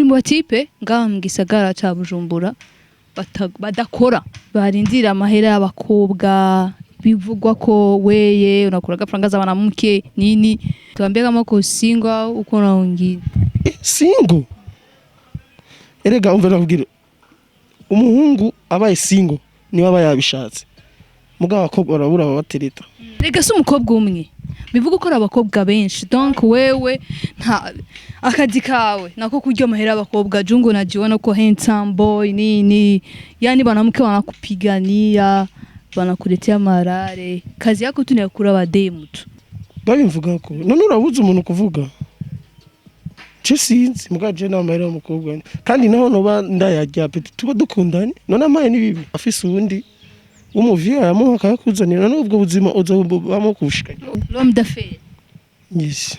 Ari mu batipe ngaha mu gisagara ca Bujumbura badakora, barindira amahera y'abakobwa. Bivugwa ko weye unakula franga za mwanamke nini. Tuambie kama uko single au uko na wengine. Single. Erega umva, nakubwira, umuhungu abaye single niwe aba yabishatse, mugabo abakobwa barabura ababatereta. Rega si umukobwa umwe, bivuga ko ari abakobwa benshi. Donc wewe nta akazi kawe nako kurya amahera y'abakobwa. Jungo najiona uko handsome boy nini, yani wanamke wanakupigania, wanakuletea marare, kazi yako tu ni ya kula wademu tu. Babimvuga ko none urabuze umuntu kuvuga. Je sinzi, mugabo je nta mahera y'umukobwa, kandi naho noba ndayarya petit tuba dukundanye, none amaye ni bibi? Afise uwundi w'umuvyeyi ayamuha akayakuzanira, none ubwo buzima uzobamo kubushika? L'homme d'affaires. Yes.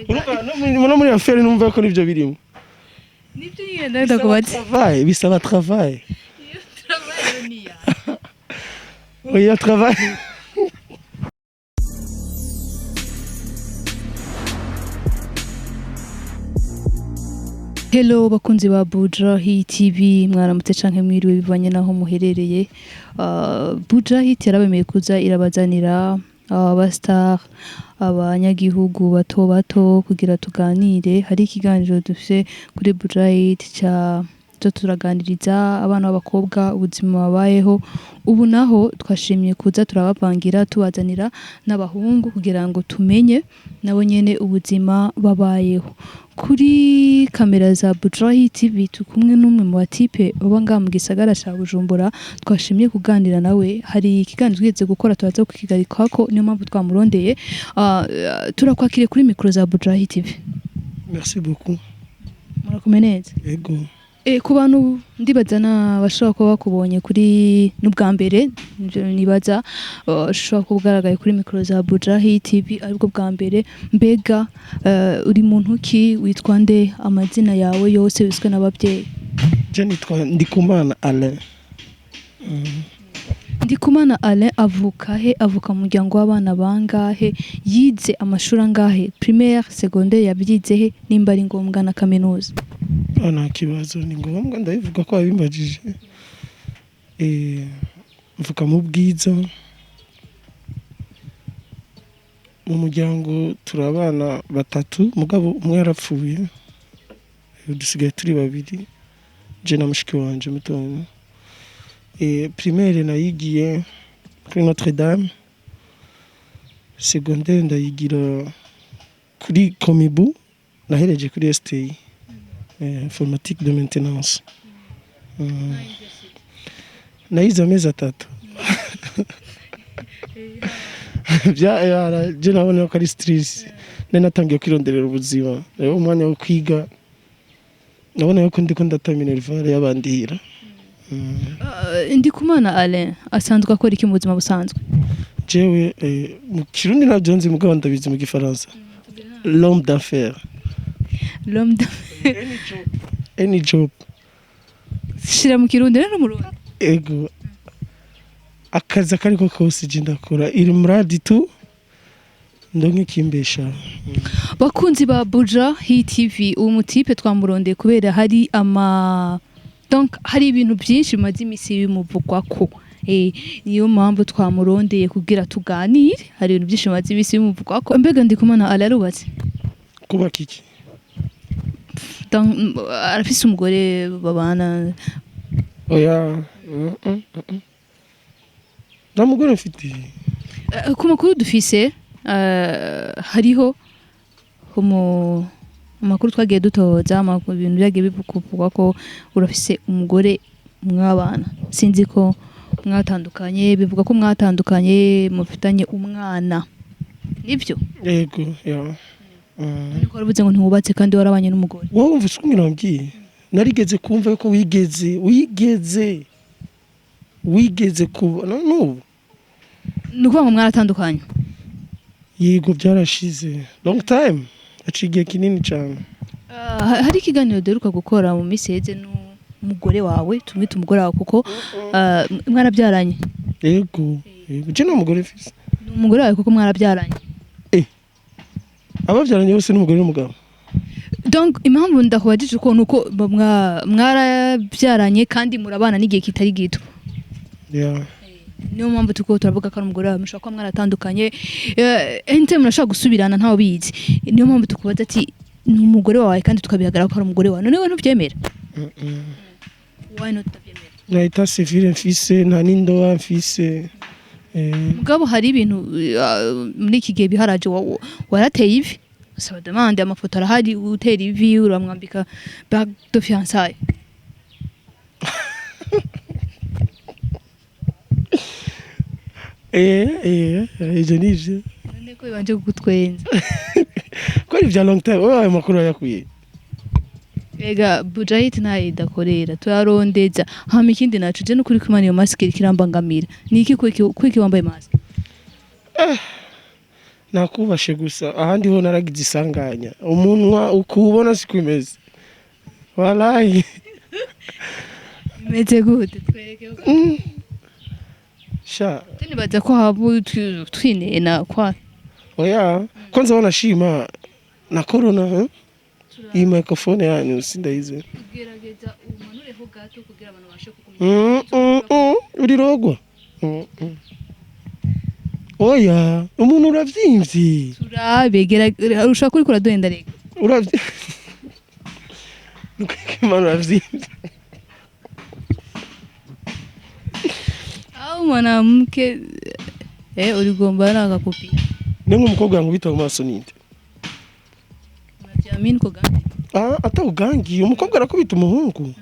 Urumva, no muri affaire numva ko nivyo birimo. Nibyo nyine ndakubaza. Travail, bisaba travail. Travail ni ya Oya, travail. Hello bakunzi ba Buja Hit TV, mwaramutse canke mwiriwe bivanye naho muherereye. Buja Hit yarabemeye kuza irabazanira aba star, abanyagihugu bato bato kugira tuganire. Hari ikiganiro dufise kuri Buja Hit ca cyo turaganiriza abana b'abakobwa ubuzima babayeho. Ubu naho twashimye kuza turabavangira, tubazanira n'abahungu kugira ngo tumenye nabo nyene ubuzima babayeho. Kuri kamera za Bujahi TV turi kumwe n'umwe mu batipe baba ngaha mu gisagara ca Bujumbura twashimye kuganira nawe. Hari ikiganiro twigeze gukora, turaza kukigarikako, niyo mpamvu twamurondeye. Turakwakiriye kuri mikoro za Bujahi TV. Merci beaucoup. Murakomeye neza? Ego. Ku bantu ndibaza n'abashobora kuba bakubonye kuri n'ubwa mbere, nivyo nibaza, ushobora kuba ugaragaye kuri mikoro za Bujahi TV aribwo bwa mbere. Mbega uri muntu ki? Witwa nde? Amazina yawe yose wiswe n'ababyeyi? Je nitwa Ndikumana Alain. Ndikumana Alain avuka he? Avuka mu muryango w'abana bangahe? Yize amashuri angahe? Primaire, secondaire yabyize he, nimba ari ngombwa na kaminuza? Ah, nta kibazo, ni ngombwa ndabivuga ko wabimbajije. Mvuka mu Bwiza, mu muryango turi abana batatu, mugabo umwe yarapfuye. Dusigaye turi babiri, je na mushiki wanje mutoya. Primaire nayigiye kuri Notre Dame, secondaire ndayigira kuri Komibu, nahereje kuri STI, informatique de maintenance. Nayize amezi 3. Je nabona ko ari stress, nari natangiye kwironderera ubuzima. Rero umwanya wo kwiga nabona yuko ndiko ndata minerval y'abandihira. Ndikumana Alain asanzwe akora iki mu buzima busanzwe? Jewe mu Kirundi ntabyo nzi, mugabo ndabizi mu Gifaransa, l'homme d'affaires. L'homme d'affaires. Any job. Shira mu Kirundi rero, mu Rundi. Ego, akazi akariko kose je ndakora, iri muradi tu ndonke kimbesha. Bakunzi ba Buja Hit TV, uwo mutipe twamurondeye kubera hari ama donc hari ibintu byinshi bimaze imisi bimuvugwako. Niyo mpamvu twamurondeye kugira tuganire. Hari ibintu byinshi bimaze imisi bimuvugwako. Mbega Ndikumana Alain arubatse? Kubaka iki? Donc, arafise umugore babana? Oya. Nta mugore mfite. Ku makuru dufise, hariho amakuru twagiye dutoza, amakuru, ibintu byagiye bivugwa ko urafise umugore mwabana. Sinzi ko mwatandukanye, bivuga ko mwatandukanye, mufitanye umwana, nibyo? Yego ya. Ariko waravuze ngo ntiwubatse kandi warabanye n'umugore. Wowe wumva uko wambwiye, narigeze kumva ko wigeze kuba n'ubu. Ni ukuvuga ngo mwaratandukanye? Yego, byarashize long time, haciye igihe kinini cyane. Hari ikiganiro duheruka gukora mu minsi iheze n'umugore wawe, tumwite umugore wawe kuko mwarabyaranye. Yego, je nta mugore mfise. Ni umugore wawe kuko mwarabyaranye. Ababyaranye bose n'umugore n'umugabo. Donc impamvu ndakubajije uko nuko mwarabyaranye kandi murabana n'igihe kitari gito. Yeah. Niyo mpamvu turiko turavuga ko ari umugore wawe. Mushobora kuba mwaratandukanye, anytime murashobora gusubirana, ntawe ubizi. Niyo mpamvu tukubaza ati ni umugore wawe, kandi tukabihagarara ko ari umugore wawe. None we ntubyemera? Why not utabyemera? Nta état civil mfise, nta n'indoa mfise. Mugabo hari ibintu muri iki gihe biharaje, warateye ivi, saba demande, amafoto arahari, utera ivi, uramwambika bague de fiançailles. Ivyo nivyo. None ko bibanje kugutwenza? Ko ari ivya long time, wowe ayo makuru wayakuye? Ega Bujahit ntayo idakorera, turarondeza. Hama ikindi naco, je nukuri kwimana, iyo mask iriko irambangamira. Ni iki kwiki wambaye mask? Nakubashe gusa, ahandi ho naragize isanganya, umunwa ukuwubona siko imeze, walayi. Imeze gute? Twereke. Sha. Nibaza ko haba twinena kwa Oya, kwanza wanashima na corona, eh? Iyi microphone yanyu sindayize. Gerageza umanureho gato kugira abantu babashe Urirogwa. Oya, umuntu uravyimvye. Turabe, ushobora kuri kuraduhenda rega. Uravye Nukimana, uravyimvye. Au mwanamke uligombana akakupia. Nenga umukobwa yankubita mu maso ninde? Unajiamini ko gani? Ah, atawugangiye umukobwa arakubita umuhungu?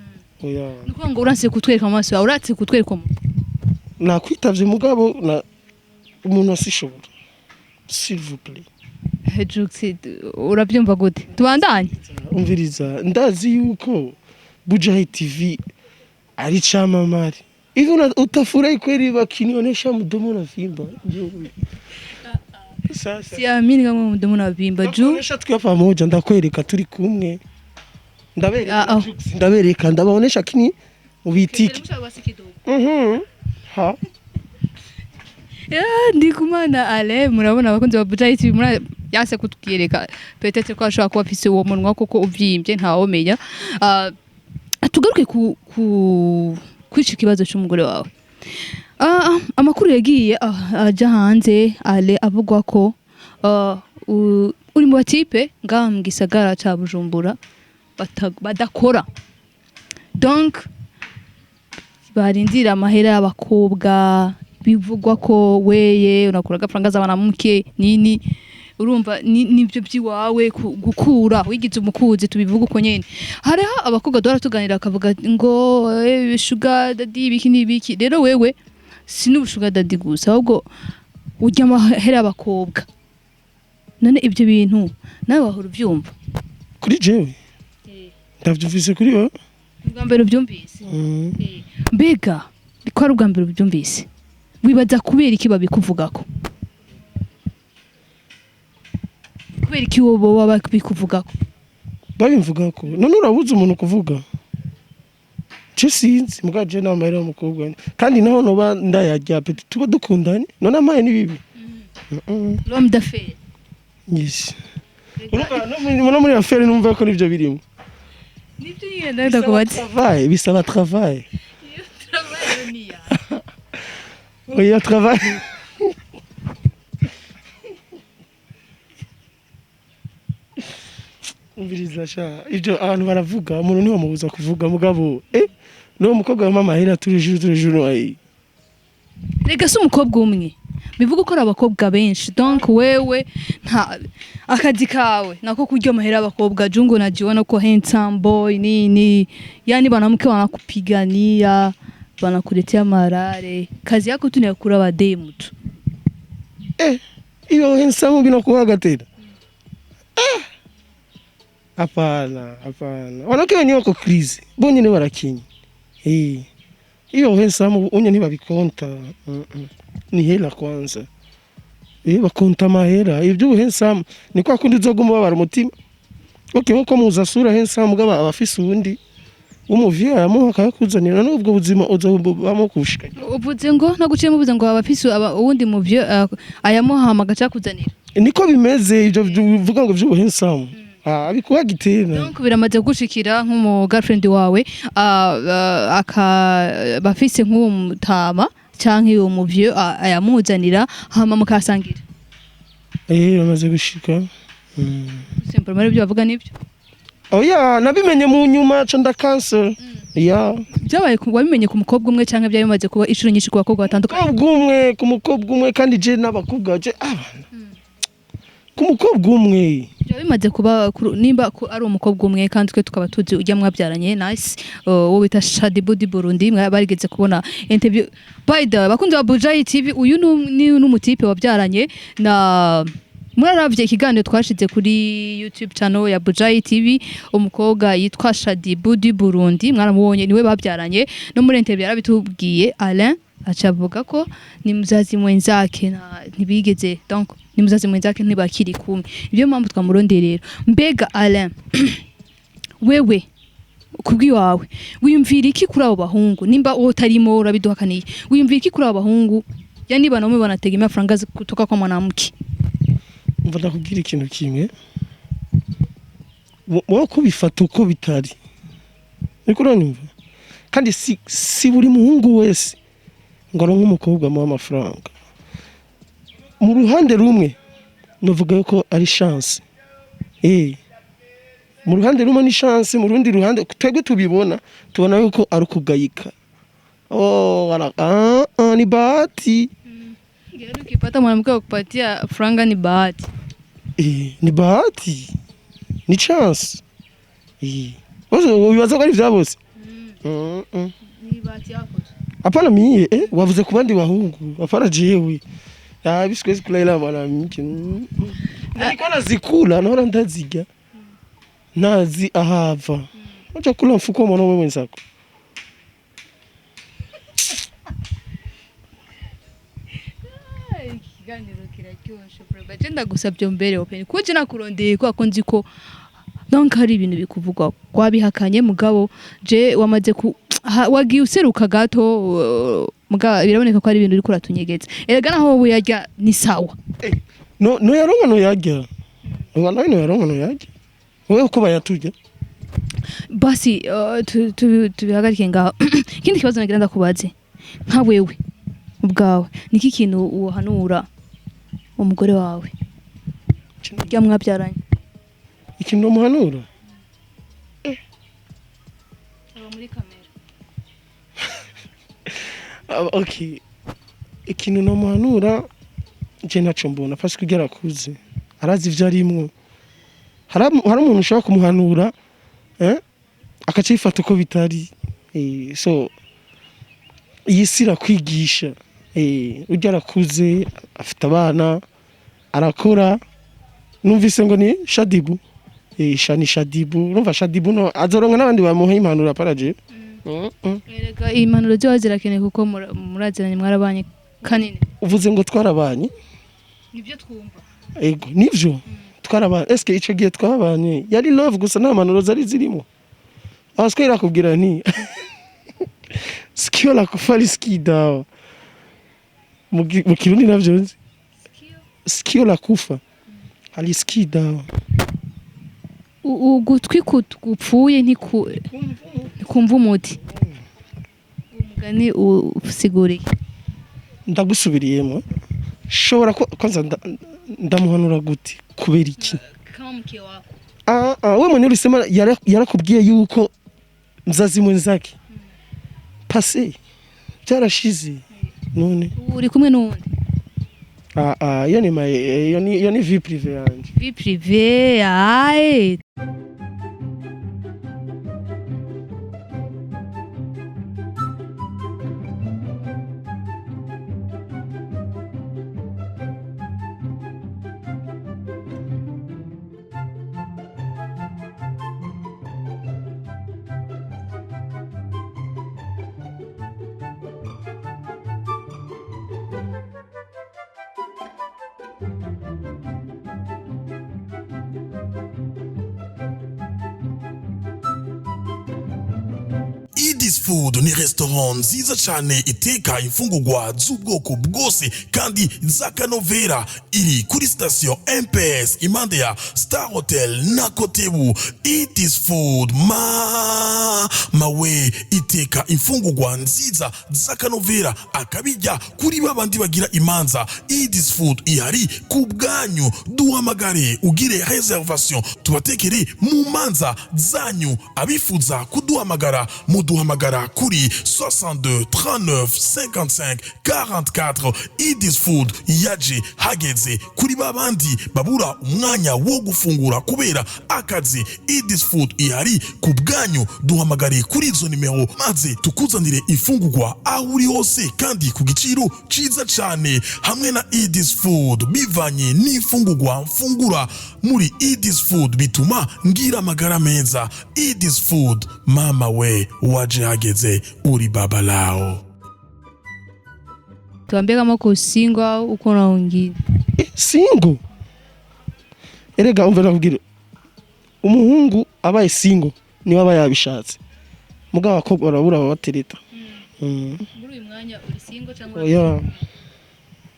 Oya. Nuko ngo uranse kutwereka mu maso yawe, uratse kutwereka mu Nakwitavye, mugabo na umuntu asishobora, s'il vous plaît. Jux, urabyumva gute? Tubandanye? Umviriza, ndazi yuko Bujahi TV ari camamare hivi, utafurahi kweli wakinionyesha mdomo na vimba. Sasa Siamini kama mdomo na vimba juu. Ndakuonyesha tukiwa pamoja, ndakwereka turi kumwe, ndabereka. Ah, ah. Jux, ndabereka, ndabaonesha kini ubitike. Ha. Ya, Ndikumana ale, murabona abakunzi ba Bujahi TV, muri yase kutwiyereka, peut-être ko ashobora kuba afise uwo munwa koko uvyimbye, ntawomenya. Ah, tugaruke ku kuri ico kibazo c'umugore wawe. Amakuru yagiye aja hanze ale avugwa ko uri mu ba type ngaha mu gisagara ca Bujumbura badakora, donc barindira amahera y'abakobwa. Bivugwa ko weye unakura agafaranga z'abanamuke nini, urumva nivyo by'iwawe gukura wigize umukuzi, tubivuga uko nyene. Hariho abakobwa duhora tuganira bakavuga ngo sugar daddy, ibiki n'ibiki. Rero wewe si n'ubu sugar daddy gusa, ahubwo urya amahera y'abakobwa. None ibyo bintu nawe wahora uvyumva? Kuri jewe ndavyumvise kuri wewe. Ubwa mbere ubyumvise? Mbega ko ari ubwa mbere ubyumvise, wibaza kubera iki babikuvugako? Kubera iki wowe baba babikuvugako? Babimvugako? None urabuza umuntu kuvuga? Je sinzi, muga je n'amahera y'umukobwa, kandi naho noba ndayarya, petit, tuba dukundanye, none amaye ni bibi? L'homme d'affaires. Yes. Urumva, no muri affaire numva ko nivyo birimo. Nibyo nyine ndakubaza. Travail, bisaba travail. Oya, travail. Umviriza sha, ibyo abantu baravuga, umuntu ntiwamubuza kuvuga, mugabo n'uwo mukobwa wampa amahera turi juru ayi. Rega si umukobwa umwe bivuga ko ari abakobwa benshi. Donc wewe nta akazi kawe nako kurya amahera y'abakobwa. Jungo najiona ko handsome boy nini, yani wanamke wanakupigania, wanakuletea marare, kazi yako tu ni ya kula wademu tu. Iyo handsome binakuwaga tena? Hapana, hapana, wanawake wenyewe wako crazy, bo nyene barakinye. Iyo handsome unye ntibabikonta. Ni hela kwanza, bakonta amahera. Ibyo handsome ni kwa kundi uzoguma ubabara umutima. Okay, nkuko muza sura handsome, mugabo abafise uwundi umuvyeyi aramuha akayakuzanira, n'ubwo buzima uzobamo kushika. Uvuze ngo naguciye, muvuze ngo abafise uwundi muvyo ayamuhama agaca kuzanira. Niko bimeze. Ibyo bivuga ngo vy'ubu handsome. Ah, abikuwa gitena. Donc biramaze gushikira nk'umu girlfriend wawe, aka bafise nk'uwo mutama canke uwo muvyo, ayamuzanira hama mukasangira? Eh, bamaze gushika. Simplement ibyo bavuga nibyo? Oya, nabimenye mu nyuma, ca nda cancel ya. Byabaye wabimenye ku mukobwa umwe canke byari bimaze kuba inshuro nyinshi ku bakobwa batandukanye? Umukobwa umwe, ku mukobwa umwe. Kandi je n'abakobwa, je abana, ku mukobwa umwe. Byaba bimaze kuba nimba ari umukobwa umwe, kandi twe tukaba tuzi ujya mwabyaranye, nice, uwo bita Shadibu di Burundi, barigeze kubona interview. By the way, bakunzi ba Bujayi TV, uyu ni n'umutipe wabyaranye na, muraravye ikiganiro twashize kuri YouTube channel ya Bujayi TV, umukobwa yitwa Shadibu di Burundi, mwaramubonye, niwe babyaranye. No muri interview yarabitubwiye, Alain aca avuga ko ni mzazi mwenzake na ntibigeze, donc ni mzazi mwenzake, ntibakiri kumwe. Ibyo mpamvu twamurondeye rero. Mbega Alain, wewe kubw'iwawe wiyumvira iki kuri abo bahungu? Nimba uwo utarimo urabiduhakaniye, wiyumvira iki kuri abo bahungu, yani wanaume wanategemea franga kutoka kwa mwanamke? Umva, ndakubwira ikintu kimwe. Wowe kubifata uko bitari, niko uranyumva? Kandi si buri muhungu wese ngo aronke umukobwa amuha amafaranga. Mu ruhande rumwe novuga yuko ari chance, mu ruhande rumwe ni chance, mu rundi ruhande twebwe tubibona, tubona yuko ari ukugayika. Oh, wala, ah, ah, ni bahati. Yaani ukipata mwanamke wa kupatia franga ni bahati? Eh, ni bahati, ni chance. Eh, bose wibaza ko ari vya bose? Mm -mm. Ni bahati yako. Hapana, mie wavuze ku bandi bahungu, hapana jewe. Ah, bisikwezi kula ila mwanamke. Nilikuwa nazikula, naona ndazirya, ntazi ahava. Acha kula mfuko wa mwanaume mwenzako. Ikiganiro kiraryoshe bro. Je ndagusabye mbere open kuko je nakurondeye kubera ko nzi ko donc hari ibintu bikuvugwa wabihakanye, mugabo je wamaze ku wagiye useruka gato, mugabo biraboneka ko ari ibintu uriko uratunyegeza. Erega naho wowe yarya ni sawa. No, no yaronka, no yarya. Wallahi, no yaronka, no yarya. Wewe uko bayaturya. Basi tubihagarike ngaho. Ikindi kibazo nagira ndakubaze, nka wewe ubwawe, niki kintu uhanura umugore wawe rya mwabyaranye? Ikintu nomuhanura? Aba muri kamera. Ah, okay, ikintu nomuhanura je ntaco mbona, parce que ugera akuze arazi ivyo arimwo. Hari umuntu ushobora kumuhanura, akaca yifata uko bitari. So iyi si irakwigisha. Urya arakuze, afite abana, arakora. Numvise ngo ni Shadibu, ni Shadibu. Urumva Shadibu no azoronka n'abandi bamuha impanuro aparaje. Erega impanuro ziba zirakenewe kuko muraziranye, mwarabanye kanini. Uvuze ngo twarabanye? Nibyo twumva. Ego, nivyo, twarabanye. Eske ico gihe twabanye yari love gusa, nta mpanuro zari zirimo? Aho sikio irakubwira nti sikio la kufa halisikii dawa. Mu Kirundi navyo nzi, sikio la kufa halisikii dawa. Ugutwi gupfuye ntikumva umuti. Umugani usiguriye? Ndagusubiriyemo, shobora ko kwanza ndamuhanura gute? Kubera iki? Kama mke wako. Ah, ah, we mwenyewe ulisema yarakubwiye yuko mzazi mwenzake. Passé, byarashize none. Uri kumwe n'uwundi? Ah, ah, iyo ni iyo ni vie privée yanje. Vie privée, aye. This Food ni restaurant nziza cyane iteka imfungurwa z'ubwoko bwose kandi z'akanovera. Iri kuri station MPS, impande ya Star Hotel na Kotebu. It is Food, ma mawe, iteka imfungurwa nziza z'akanovera, akabijya kuri babandi bagira imanza. It is Food ihari ku bwanyu. Duhamagare ugire reservation, tubatekere mu manza zanyu. Abifuza kuduhamagara, muduhamagara kuri 62 39 55 44. It Food yaje hageze kuri babandi babura umwanya wo gufungura kubera akazi. It Food ihari ku bwanyu. Duhamagare kuri izo nimero maze tukuzanire imfungurwa aho uri hose kandi ku giciro ciza cyane. Hamwe na Idis Food, bivanye n'imfungurwa mfungura muri Idis Food bituma ngira amagara meza. Idis Food, mama we, waje hageze, uri baba lao. Tuambie kama uko single au uko na wengine. Eh, single. Erega umve nakubwira, umuhungu abaye single niwe aba yabishatse, mugabo abakobwa barabura ababatereta. Muri uyu mwanya uri single cyangwa? Oya,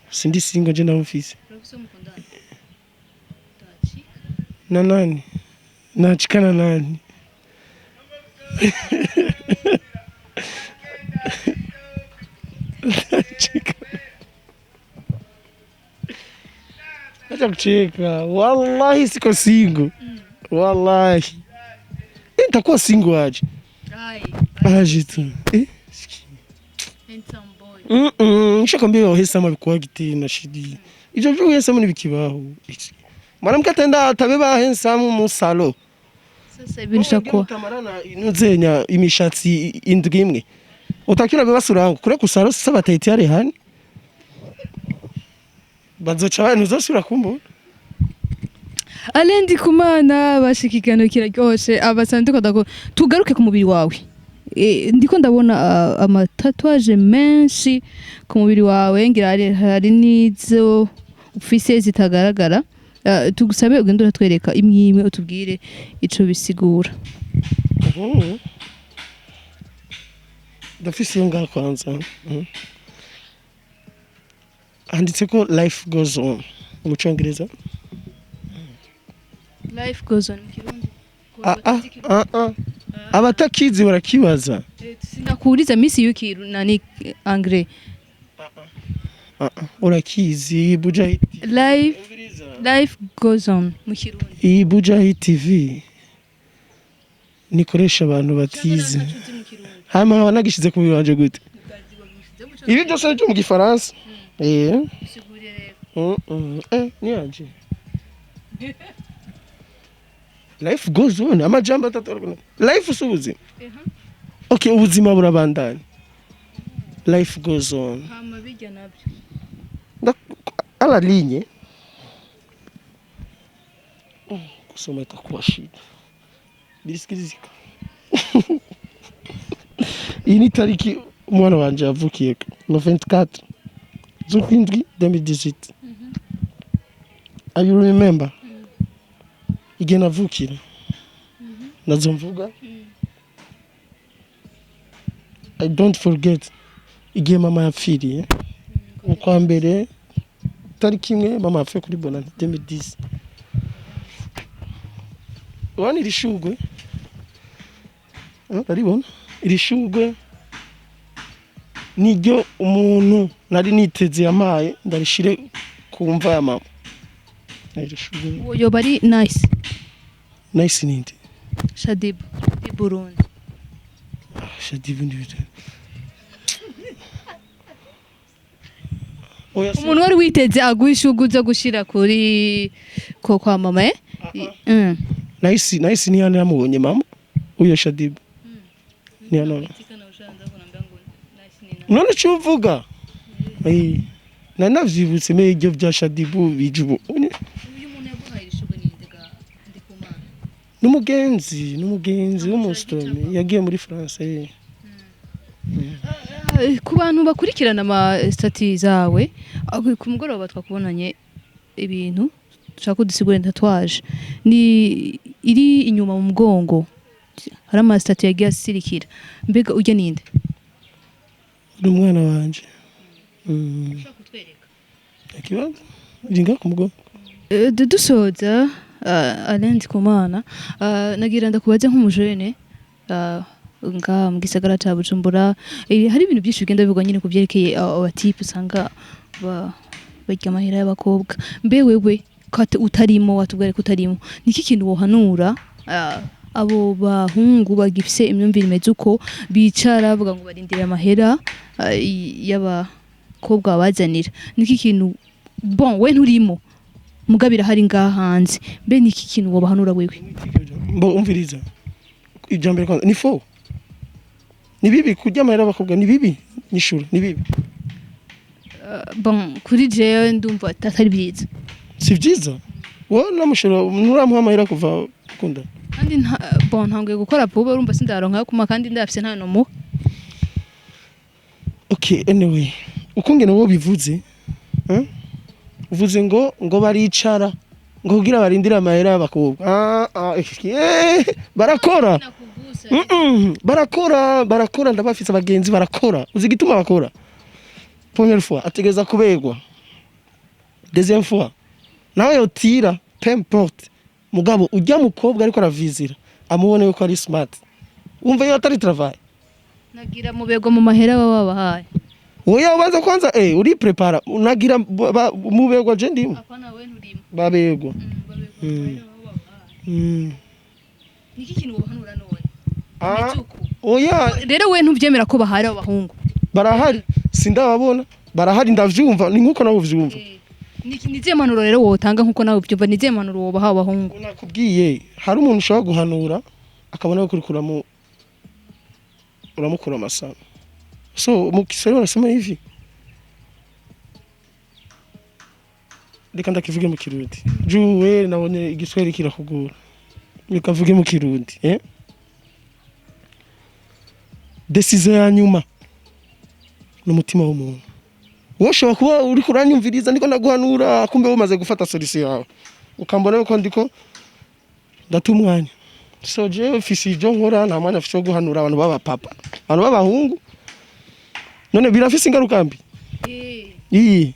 sindi single, je ndamufise. Urafise umukundana? Na nani nachikana nani? Nachikana. Acha kucheka, wallahi siko single, wallahi. Eh, nitakuwa single aje? Ai, Aje tu, eh? handsome boy. Nishakwambia wahesama bikuwa tena shidi. Ivyo vy'uhesama nibikibaho. Mwanamke atenda atabeba handsome mu salo. Sasa hivi nishakuwa Utamarana inuzenya imishatsi indwi imwe. Utakira bebasura yangu kure kusalo, sasa batayitiare hani. Bazoca abantu uzosubira kumbona. Alain Ndikumana, bashikigano kiraryoshe abasanzwe ndiko tugaruke ku mubiri wawe. E, ndiko ndabona ama tatouage menshi ku mubiri wawe, ngira hari n'izo ufise zitagaragara. Tugusabe ugende uratwereka imwe imwe, utubwire ico bisigura. Ndafise iyo ngaho kwanza. Handitse ko "Life goes on" mu Congereza. "Life goes on" mu Kirundi? Ah ah ah ah. Abatakizi barakibaza. Sinakuuliza misi yuki nani anglais. Ah ah, urakizi Buja. Life goes on mu Kirundi. Iyi Buja TV nikoresha abantu batize. Hama nkaba nagishize ku mubiri wanje gute? Ibi byose ni byo mu Gifaransa. Eh. Eh, ni yanje. "Life goes on", amajambo atatu. Life si ubuzima? Okay, ubuzima burabandanya. "Life goes on." Hama bijya nabyo? À la ligne. Kusoma itakuwa shida. Birisikilizika. Iyi ni tariki umwana wanje yavukiyeko, no 24 z'ukwindwi 2018. I you remember igihe navukira nazo mvuga. I don't forget igihe mama yapfiriye mu kwa mbere, tariki imwe. Mama yapfuye kuri Bonane 2010. Urabona iri shugwe? Eh, uraribona iri shugwe? Niryo umuntu nari niteze yampaye, ndarishire ku mva ya mama, iri shugwe. Uwo yoba ari Nice? Nice ninde? Shadibu di Burundi. Shadibu ndi bite? Oya, Umuntu wari witeze aguha ishugwe uza gushira kuri ko kwa mama, eh? Nice, Nice niyo namubonye mama uyo Shadibu niyo none. None icyo uvuga, eh, nari navyibutse me ibyo bya Shadibu bije ubu. Uyu muntu yaguhaye ishugwe ni nde ga Ndikumana? N'umugenzi w'umusitomi yagiye muri France, eh. Ku bantu bakurikirana ama stati zawe, ku mugoroba twakubonanye ibintu dushaka ko dusigura. Tatouage ni iri inyuma mu mugongo. Hari ama statuts yagiye asirikira. Mbega urya ninde? Uri umwana wanje. Ikibazo ringa ku mugongo. Dusoza, Alain Ndikumana, nagira ndakubaze nk'umujene nga mu gisagara ca Bujumbura, hari ibintu byinshi bigenda bivugwa nyine ku vyerekeye aba types usanga barya amahera y'abakobwa. Mbe wewe ko utarimo, watubwira ko utarimo, niki kintu wohanura abo bahungu bagifise imyumvire imeze uko, bicara bavuga ngo barindiriye amahera y'abakobwa babazanira? Niki kintu, bon, we nturimo, mugabo irahari ngaha hanze, mbe niki kintu wobahanura wewe? Mbo umviriza, ijambo kwanza ni faux, ni bibi kurya amahera y'abakobwa, ni bibi, nishura ni bibi. Bon, kuri jewe ndumva atari byiza. Si vyiza. Wowe namushira nturamuha amahera kuva ukundana? Kandi bon, ntanguye gukora vuba, urumva sindaronka yo kuma, kandi ndafise nta nomuha. Okay, anyway, ukungene wowe bivuze, eh? Uvuze ngo baricara ngo kugira barindire amahera y'abakobwa. Ah, ah, barakora. Barakora, barakora, ndabafise abagenzi barakora. Uzi igituma bakora? Première fois ategereza kuberwa, deuxième fois nawe yotira, peu importe, mugabo ujya mukobwa ariko aravizira amubone yuko ari smart, wumva iyo atari travail. Nagira mubego mu mahera baba babahaye. Oya, ubanza kwanza uri prepara unagira mubegwa, je ndimo. Apana, we nturimo. Babegwa. Niki kintu wobahanura none? Ah, oya. Rero we ntuvyemera ko bahari abo bahungu? Barahari, sindababona, barahari, ndavyumva, ni nkuko nawe uvyumva. Ni izihe mpanuro rero wotanga nkuko nawe ubyumva? Ni izihe mpanuro wobaha abo bahungu? Nakubwiye, hari umuntu ushobora guhanura akabona ko uriko uramukura amasano. So mu Kiswahili wanasema hivi, reka ndakivuge mu Kirundi, juu we nabonye Igiswahili kirakugora, reka mvuge mu Kirundi, eh? Décision ya nyuma ni umutima w'umuntu. Wowe ushobora kuba uriko uranyumviriza ndiko ndaguhanura, kumbe umaze gufata solution yawe, ukambona yuko ndiko ndata umwanya. So jewe mfise ivyo nkora, nta mwanya mfise wo guhanura abantu b'abapapa, abantu b'abahungu. None birafise ingaruka mbi iyi.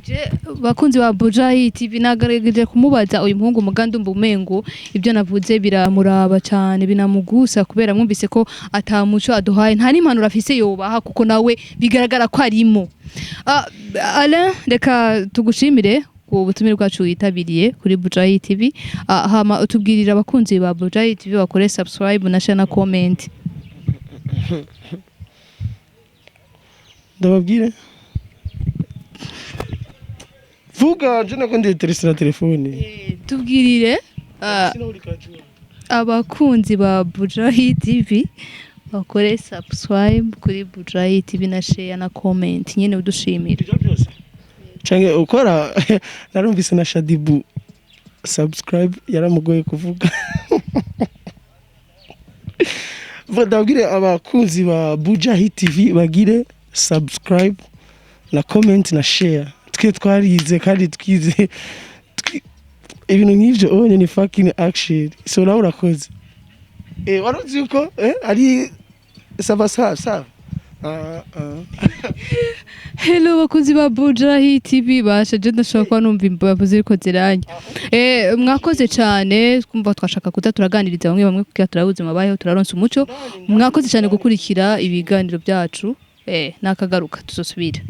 Je, bakunzi ba Bujahi TV, nagerageje kumubaza uyu muhungu mugandi, umva umengo ibyo navuze biramuraba cyane, binamugusa, kubera mwumvise ko atamuco aduhaye, nta n'impanuro afise yobaha, kuko nawe bigaragara ko arimo. Alain, reka tugushimire ku butumire bwacu witabiriye kuri Bujahi TV. Hama utubwirira abakunzi ba Bujahi TV bakore subscribe na share na comment. Ndababwire, vuga, je nako nditerese na telefone. Tubwirire abakunzi ba Bujahi TV bakore subscribe kuri Bujahi TV na share na comment nyene, udushimira. Ibyo byose canke ukora, narumvise na Shadibu subscribe yaramugoye kuvuga. Vuga, ndababwire abakunzi ba Bujahi TV bagire subscribe na comment na share. Twe twarize kandi twize ibintu nk'ivyo onye ni fucking action. So nawe urakoze. Waruzi yuko ari ça va, ça ça ah, ah. Hello bakunzi ba Bujahi TV, bashaje, ndashobora kuba numva imbavu ziriko ziranya. Mwakoze cyane, twumva twashaka kuza turaganiriza bamwe bamwe kugira turabe ubuzima bayeho, turaronsa umuco. Mwakoze cyane gukurikira ibiganiro byacu. Nakagaruka, tuzosubira.